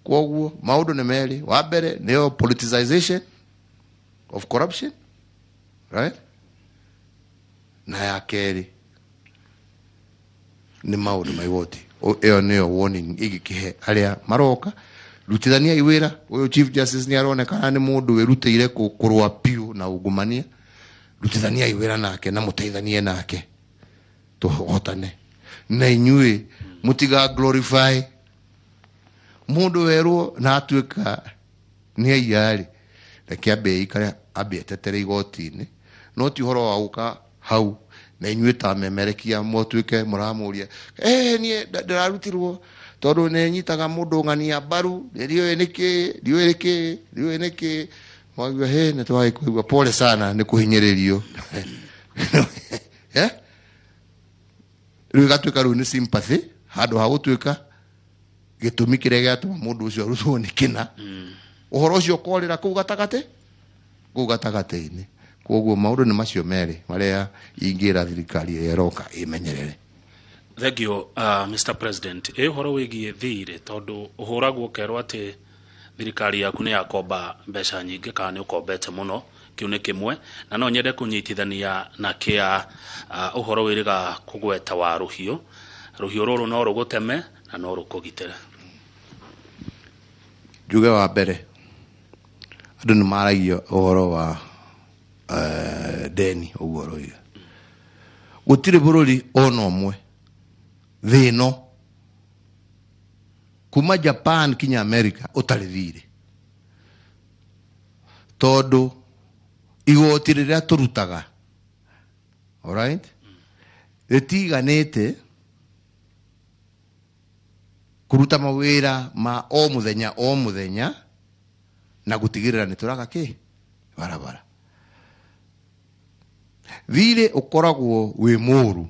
Koguo maũndũ nĩ merĩ. Wa mbere nĩyo politicization of corruption, right, na ya kerĩ nĩ maũndũ ma igoti. Ĩyo nĩyo warning ĩngĩkĩhe arĩa maroka. Rutithaniai wĩra. Ũyũ Chief Justice nĩ aronekana nĩ mũndũ wĩrutĩire kũrũa biũ na ungumania. Rutithaniai wĩra nake na mũteithanie nake tũhotane. Na inyuĩ mũtiga glorify mũndũ werwo na atuĩka nĩ aiyarĩ, reke ambe aikare ambe etetere igoti-inĩ, no ti ũhoro wa gũka hau na inyuĩ ta memerekia mũtuĩke mũramũria niĩ ndĩrarutirwo Tondu nĩ nyitaga mũndũ ng'ania mbaru, ndiũĩ nĩkĩ, ndiũĩ nĩkĩ, ndiũĩ nĩkĩ. Mwaigua he nĩ twagĩkũigua pole sana nĩ kũhinyĩrĩrio. Eh? Rĩu ĩgatuĩka rĩu nĩ sympathy handũ ha gũtuĩka gĩtũmi kĩrĩa gĩatũma mũndũ ũcio arutwo nĩ kĩna. Ũhoro ũcio ũkorĩra kũu gatagatĩ, kũu gatagatĩ-inĩ. Koguo maũndũ nĩ macio merĩ marĩa ingĩra thirikari ĩrĩa ĩroka ĩmenyerere. Thank you, Mr. President. Ĩ ũhoro wĩgiĩ thirĩ, tondũ ũhũragwo ũkerwo atĩ thirikari yaku nĩ yakomba mbeca nyingĩ kana nĩ ũkombete mũno, kĩu nĩ kĩmwe, na no nyende kũnyitithania na kĩa ũhoro wĩrĩga kũgweta wa rũhiũ. Rũhiũ rũrũ no rũgũteme na no rũkũgitĩre. Njuge wa mbere, andũ nĩ maragia ũhoro wa deni ũguo ũroiga. Gũtirĩ bũrũri ona ũmwe thĩ ĩno kuma Japan kinya America ũtarĩ thirĩ, tondũ igoti rĩrĩa tũrutaga, alright, rĩtiganĩte kũruta mawĩra ma o mũthenya o mũthenya na gũtigĩrĩra nĩ tũraka kĩ barabara. Thirĩ ũkoragwo wĩ mũru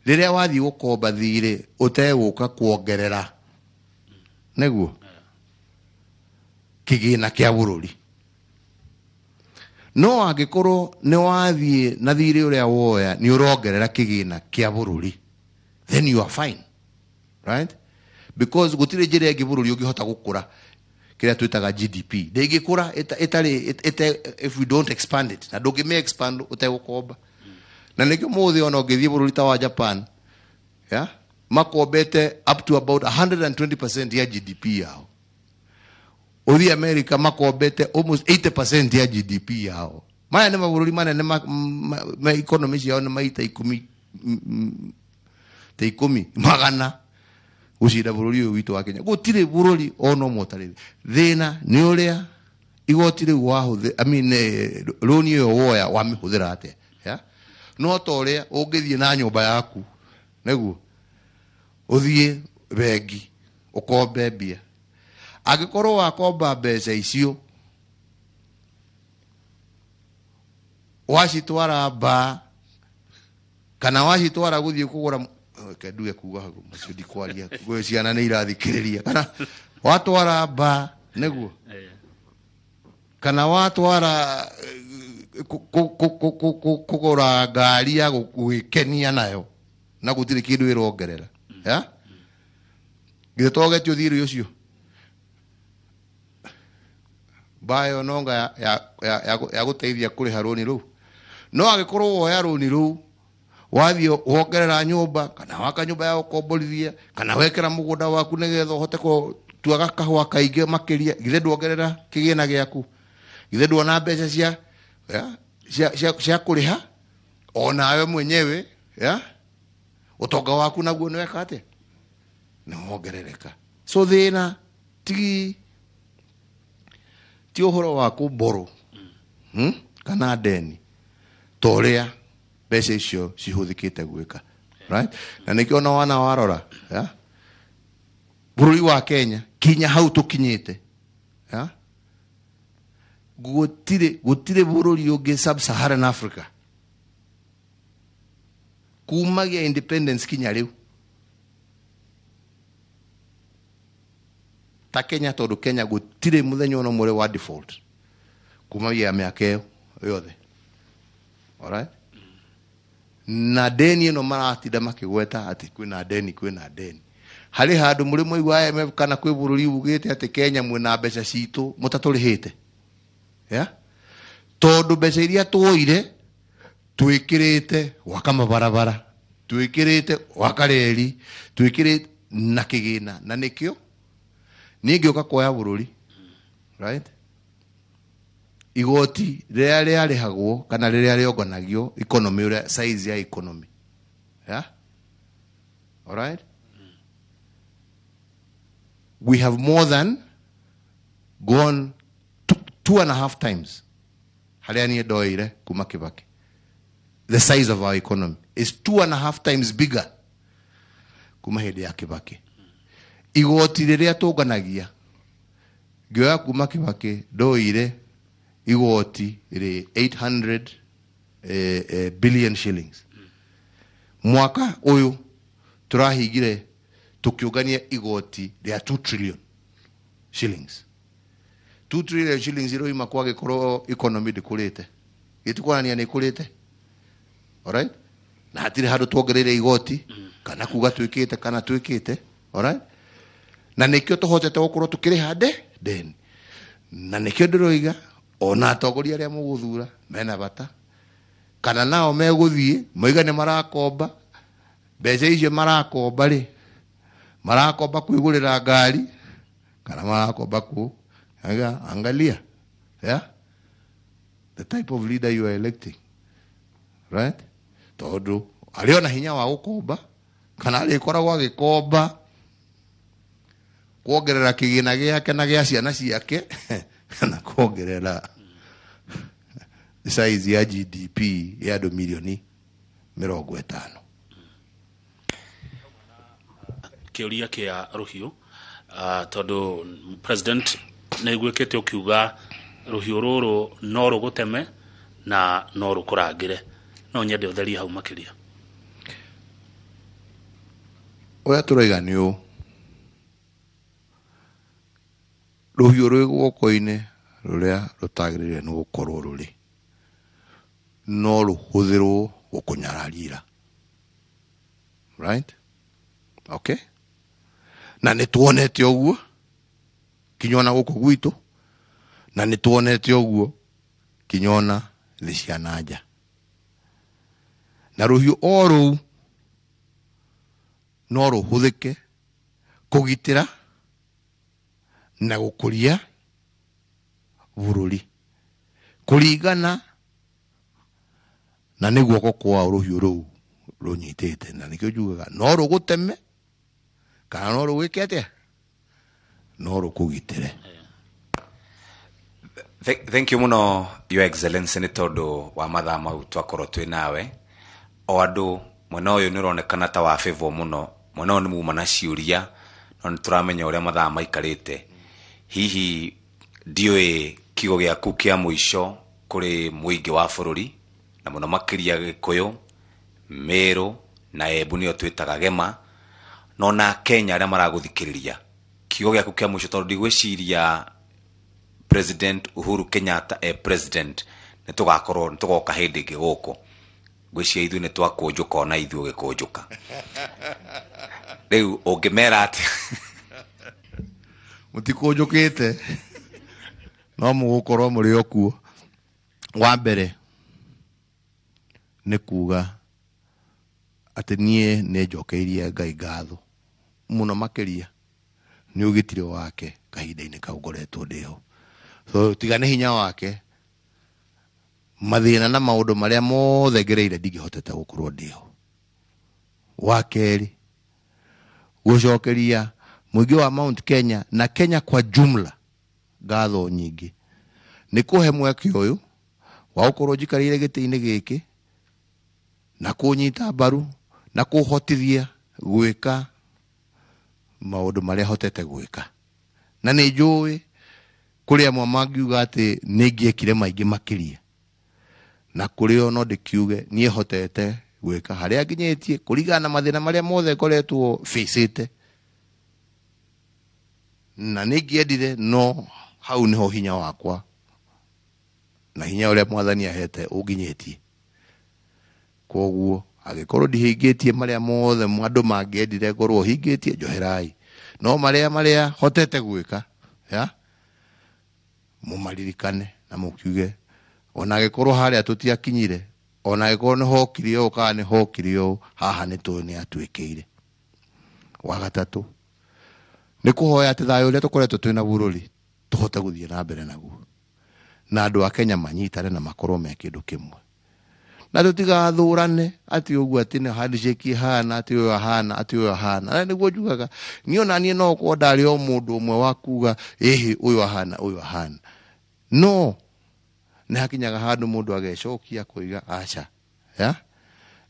rĩrĩa wathiĩ gũkomba thirĩ ũtegũka kuongerera nĩguo kĩgĩna kĩa bũrũri. No angĩkorwo nĩ wathiĩ na thirĩ ũrĩa woya nĩ ũrongerera kĩgĩna kĩa bũrũri, then you are fine, right? Because gũtirĩ njĩra ĩngĩ bũrũri ũngĩhota gũkũra kĩrĩa twĩtaga GDP. Ndĩngĩkũra ĩtarĩ if we don't expand it, na ndũngĩmĩ expand ũtegũkomba. Na nĩkĩo mũthĩ ona ũngĩthiĩ bũrũri ta wa Japan, yeah, makombete up to about 120% ya GDP yao. Ũthiĩ America makombete almost 80% ya GDP yao. Maya nĩ mabũrũri manene ma economy ciao nĩ maita ikũmi, ta ikũmi magana gũcinda bũrũri ũyũ witũ wa Kenya. Gũtirĩ bũrũri ona ũmwe ũtarĩ thĩna. Nĩ ũrĩa igoti rĩu wahũthĩ, I mean, rũni ĩyo woya wamĩhũthĩra atĩa, yeah? No ta ũrĩa ũngĩthiĩ na nyũmba yaku nĩguo ũthiĩ bengi ũkombe mbia, angĩkorwo wakomba mbeca icio wacitwara mbaa kana wacitwara gũthiĩ kũgũra, reke nduge kuga hau macio ndikwaria, gwĩ ciana nĩ irathikĩrĩria, kana watwara mbaa nĩguo kana watwara kũgũra ngari ya gwĩkenia nayo na gũtirĩ kĩndũ ĩrongerera, ya githĩ to ũgetio thirĩ ũcio mbayo nonga ya gũteithia kũrĩha rũni rũu. No angĩkorwo woya rũni rũu wathiĩ wongerera nyũmba kana waka nyũmba ya gũkomborithia kana wekĩra mũgũnda waku nĩgetha ũhote gũtuaga kahũa kaingĩ makĩria, githĩ nduongerera kĩgĩna gĩaku? Githĩ nduona mbeca cia kũrĩha onawe mwenyewe, ya ũtonga waku naguo nĩ weka atĩa? Nĩ wongerereka. So thĩna ti ũhoro wa kũmborũ, Kana ndeni, ta ũrĩa mbeca icio cihũthĩkĩte gwĩka, right? Na nĩkĩo ona wana warora, ya bũrũri wa Kenya kinya hau tũkinyĩte, ya gũtirĩ bũrũri ũngĩ sub-Saharan Africa kumagia independence kinya rĩu ta Kenya, tondũ Kenya gũtirĩ mũthenya ona ũmwe wa default kumagia mĩaka ĩyo yothe, alright? Na deni ĩno maratinda makĩgweta atĩ kwĩna deni, kwĩna deni, harĩ handũ mũrĩ mwaigua IMF kana kwĩ bũrũri ugĩte atĩ Kenya mwĩna mbeca citũ mũtatũrĩhĩte, yeah? Tondũ mbeca iria tuoire twĩkĩrĩte gwaka mabarabara, twĩkĩrĩte gwaka reri, twĩkĩrĩte na kĩgĩna, na nĩkĩo niĩ ngĩũka kuoya bũrũri, right, igoti rĩrĩa rĩarĩhagwo kana rĩrĩa rĩonganagio economy ũrĩa size ya economy, yeah, alright, we have more than gone 2.5 times harĩa niĩ ndoire kuma Kibaki. The size of our economy is 2.5 times bigger. Kuma hĩndĩ ya Kibaki. Igoti rĩrĩa tũnganagia ngĩoya kuma Kibaki ndoire igoti rĩ 800 billion shillings. Mwaka ũyũ tũrahingire tũkĩũngania igoti rĩa 2 trillion shillings. 2 trillion shillings iroima kwagĩkorwo economy ndĩkũrĩte, gĩtikuonania nĩ ĩkũrĩte. Alright, na hatirĩ handũ tuongereire igoti kana kuga twĩkĩte kana twĩkĩte. Alright, na nĩkĩo tũhotete gũkorwo tũkĩrĩha ndeni, na nĩkĩo ndĩroiga ona atongoria arĩa mũgũthura mena bata, kana nao megũthiĩ moiga nĩ marakomba mbeca icio marakomba rĩ, marakomba kwĩgũrĩra ngari kana marakomba ku angalia, yeah? The type of leader you are electing, right? Tondu arĩ ona hinya wa gũkomba kana arĩkoragwo agĩkomba kuongerera kĩgĩna gĩake na gĩa ciana ciake kana kuongerera size ya GDP ya andũ milioni 50. Kĩũria kĩa rũhiũ, tondũ president nĩ iguĩkĩte ũkiuga rũhiũ rũrũ no rũgũteme na no rũkũrangĩre, no nyende ũtherie hau makĩria. Ũrĩa tũroiga nĩ ũũ, rũhiũ rwĩ guoko-inĩ rũrĩa rũtagĩrĩire nĩ gũkorwo rũrĩ no rũhũthĩrwo gũkũnyararira, right? Okay, na nĩ tuonete ũguo kinya ona gũkũ gwitũ, na nĩ tuonete ũguo kinya ona thĩ cia na nja. Na rũhiũ o rũu no rũhũthĩke kũgitĩra na gũkũria bũrũri kũringana na nĩ guoko kwao rũhiũ rũu rũnyitĩte. Na nĩkĩo njugaga no rũgũteme kana no rũgwĩke atĩa, no rũkũgitĩre. Thank you muno, Your Excellency, nĩ tondũ wa mathaa mau twakorwo twĩ nawe. O andũ mwena ũyũ nĩ ũronekana ta wa favor mũno, mwena ũyũ nĩ muma na ciũria, no nĩ tũramenya ũrĩa mathaa maikarĩte. Hihi ndiũĩ kiugo gĩaku kĩa mũico kũrĩ mũingĩ wa bũrũri, na mũno makĩria Gĩkũyũ, Meru na Embu nĩyo twĩtaga Gema, no na Kenya arĩa maragũthikĩrĩria, kiugo gĩaku kĩa mũico, tondũ ndigwĩciria President Uhuru Kenyatta e president nĩ tũgakorwo nĩ tũgoka hĩndĩ ĩngĩ gũkũ. Ngwĩciria ithuĩ nĩ twakũnjũka ona ithuĩ ũgĩkũnjũka. Rĩu ũngĩmera atĩa? Mũtikũnjũkĩte, no mũgũkorwo mũrĩ o kuo. Wa mbere nĩ kuga atĩ niĩ nĩ njokeirie Ngai ngatho mũno makĩria nĩ ũgitĩri wake kahinda-inĩ kau ngoretwo ndĩho. So tiga nĩ hinya wake, mathĩna na maũndũ marĩa mothe ngereire ndingĩhotete gũkorwo ndĩho. Wa kerĩ, gũcokeria mũingĩ wa Mount Kenya na Kenya kwa jumla ngatho nyingĩ nĩ kũhe mweke ũyũ wa gũkorwo njikarĩire gĩtĩ-inĩ gĩkĩ na kũnyita mbaru na kũhotithia gwĩka maũndũ marĩa hotete gwĩka. Na nĩ njũĩ kũrĩ amwe mangiuga atĩ nĩ ingĩekire maingĩ makĩria, na kũrĩ o no ndĩkiuge niĩ hotete gwĩka harĩa nginyĩtie kũringana na mathĩna marĩa mothe ngoretwo facĩte, na nĩ ingĩendire, no hau nĩho hinya wakwa na hinya ũrĩa mwathani ahete ũnginyĩtie. Koguo angĩkorwo ndihingĩtie marĩa mothe andũ mangĩendire ngorwo hingĩtie, njoherai, no marĩa hotete gwĩka, ya mũmaririkane na mũkiuge ona angĩkorwo harĩa tũtiakinyire, ona angĩkorwo nĩ hokire ũũ kana nĩ hokire ũũ, haha nĩ tũĩ nĩ atuĩkĩire. Wa gatatũ nĩ kũhoya atĩ thayũ ũrĩa tũkoretwo twĩna bũrũri tũhote gũthiĩ na mbere naguo, na andũ a Kenya manyitane na makorwo me kĩndũ kĩmwe, na tũtigathũrane atĩ ũguo atĩ nĩ handshake ihana, atĩ ũyũ ahana, atĩ ũyũ ahana. Na nĩguo njugaga niĩ ona niĩ no ũkorwo ndarĩ o mũndũ ũmwe wa kuga ĩhĩ ũyũ ahana, ũyũ ahana, no nĩ hakinyaga handũ mũndũ agecokia koiga aca, ya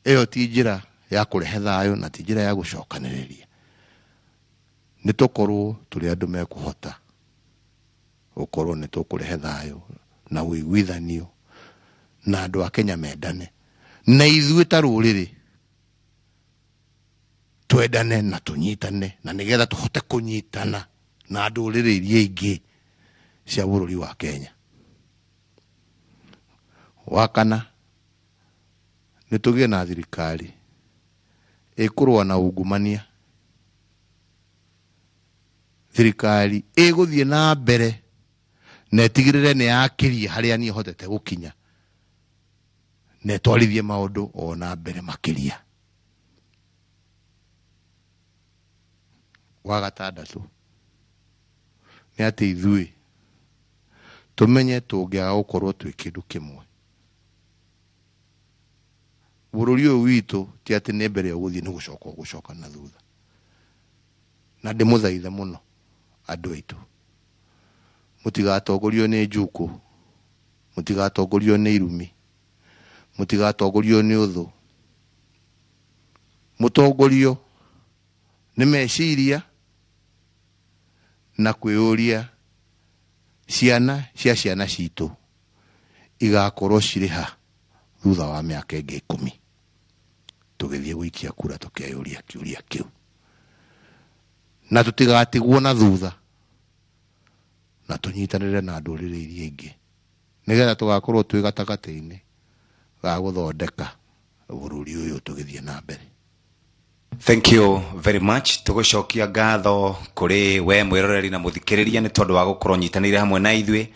ĩyo ti njĩra ya kũrehe thayũ na ti njĩra ya gũcokanĩrĩria, nĩ tũkorwo tũrĩ andũ mekũhota gũkorwo nĩ tũkũrehe thayũ na ũiguithanio na andũ a Kenya mendane, na ithuĩ ta rũrĩrĩ twendane na tũnyitane, na nĩgetha tũhote kũnyitana na ndũrĩrĩ iria ingĩ cia bũrũri wa Kenya. Wa kana, nĩ tũgĩe na thirikari ĩkũrũa na ungumania, thirikari ĩgũthiĩ na mbere na ĩtigĩrĩre nĩ yakĩria harĩa niĩ hotete gũkinya, na ĩtwarithie maũndũ o na mbere makĩria. Wa gatandatũ nĩ atĩ ithuĩ tũmenye tũngĩaga gũkorwo twĩ kĩndũ kĩmwe, bũrũri ũyũ witũ ti atĩ nĩ mbere ũgũthiĩ, nĩ gũcoka ũgũcoka na thutha. Na ndĩmũthaithe mũno andũ aitũ, mũtigatongorio nĩ njukũ, mũtigatongorio nĩ irumi, mũtigatongorio nĩ ũthũ, mũtongorio nĩ meciria na kwĩyũria ciana cia ciana citũ igakorwo cirĩ ha thutha wa mĩaka ĩngĩ 10, tũgĩthiĩ gũikia kura tũkeyũria kĩũria kĩu, na tũtigatigwo na thutha, na tũnyitanĩre na ndũrĩrĩ iria ingĩ, nĩgetha tũgakorwo twĩ gatagatĩ-inĩ ga gũthondeka bũrũri ũyũ tũgĩthiĩ na mbere. Thank you very much. Tũgũcokia ngatho kũrĩ we mwĩroreri na mũthikĩrĩria nĩ tondũ wa gũkorwo nyitanĩire hamwe na ithuĩ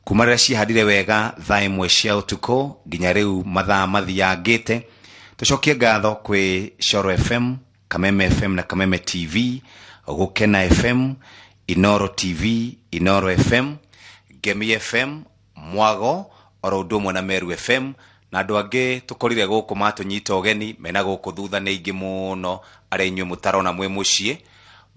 kuma rĩrĩa ciahandire wega thaa 1 cia ũtukũ nginya rĩu mathaa mathiangĩte. Tũcokie ngatho kwĩ Coro FM, Kameme FM na Kameme TV, Gũkena FM, Inoro TV, Inoro FM, Ngemi FM, Mwago, oro ũndũ ũmwe na Meru FM, na andũ angĩ tũkorire gũkũ matũnyita ũgeni mena gũkũ thutha nĩ aingĩ mũno arĩa inyuĩ mũtarona mwĩ mũciĩ.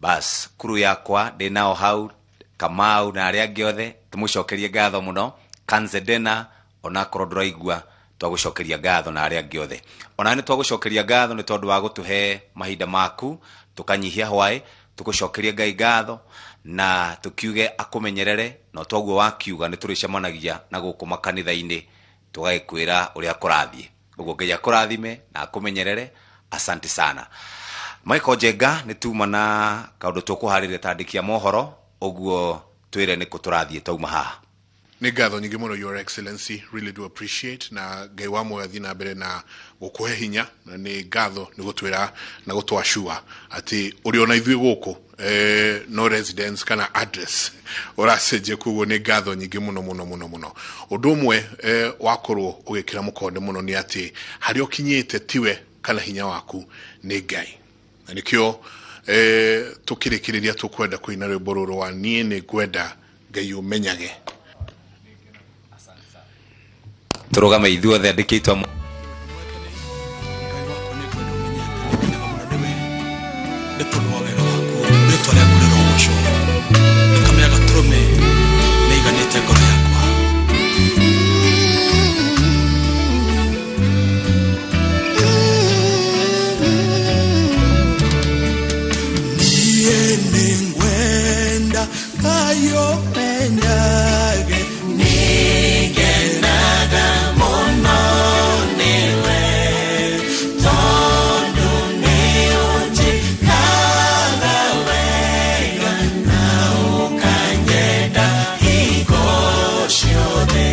Bas kuru yakwa ndĩ nao hau, Kamau na arĩa angĩ othe, tũmũcokerie ngatho mũno. Kanzedena onakorwo ndũraigua, twagũcokeria ngatho na arĩa angĩ othe. Ona nĩ twagũcokeria ngatho nĩ tondũ wa gũtũhe mahinda maku, tũkanyihia hwaĩ, tũgũcokerie Ngai ngatho na tũkiuge akũmenyerere, na toguo wakiuga nĩ tũrĩcemanagia na gũkũ makanitha-inĩ tũgagĩkwĩra ũrĩa kũrathiĩ. Ũguo Ngai akũrathime na akũmenyerere. Asante sana. Michael Njenga, nĩ tuma na kaũndũ tũkũharĩria ta andĩki a mohoro, ũguo twĩre nĩkũ tũrathiĩ tauma haha. Nĩ ngatho nyingĩ mũno, Your Excellency, really do appreciate, na Ngai wa muoyo athiĩ na mbere na gũkũhe hinya, na nĩ ngatho nĩ gũtwĩra na gũtwacua atĩ ũrĩ ona ithuĩ gũkũ, no residence kana address ũracenjia, koguo nĩ ngatho nyingĩ mũno mũno mũno mũno. Ũndũ ũmwe wakorwo ũgĩkĩra mũkonde mũno nĩ atĩ harĩa ũkinyĩte tiwe kana hinya waku, nĩ Ngai, na nĩkĩo tũkĩrĩkĩrĩria tũkwenda kũina rwĩmbo rũrũ wa niĩ nĩ ngwenda Ngai ũmenyage. Tũrũgame ithuothe andĩkĩtwo nĩ tondũ wa wega waku, rĩtwa rĩaku rĩrogocwo, thakame ya gatũrũme nĩ iganĩte ngoro yakwa. Niĩ nĩngwenda Ngai ũmenyage, nĩngenaga mũno nĩwe, tondũ nĩũnjĩkaga wega na ũkanyenda hingo ciothe.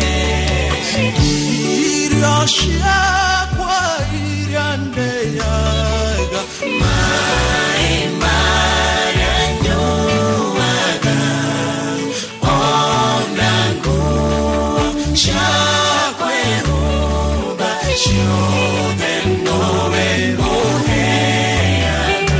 Irio ciakwa iria ndĩaga, maĩ marĩa nyuaga, ona nguo ciakwa ihumba, ciothe nowe ũheaga.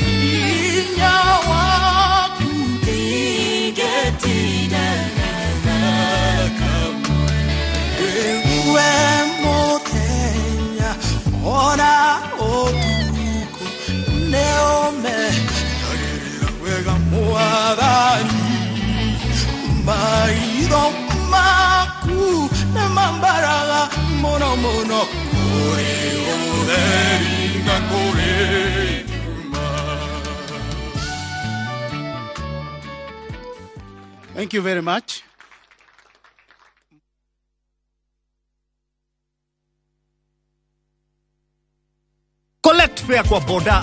Hinya waku ndingĩtindana na kamwe. We mũthenya ona ũtukũ nĩũmenyagĩrĩra wega mwathani. Maitho maku nĩmambaraga mũno mũno kũrĩ ũtheri na kũrĩ nduma. Thank you very much. Collect fare kwa boda.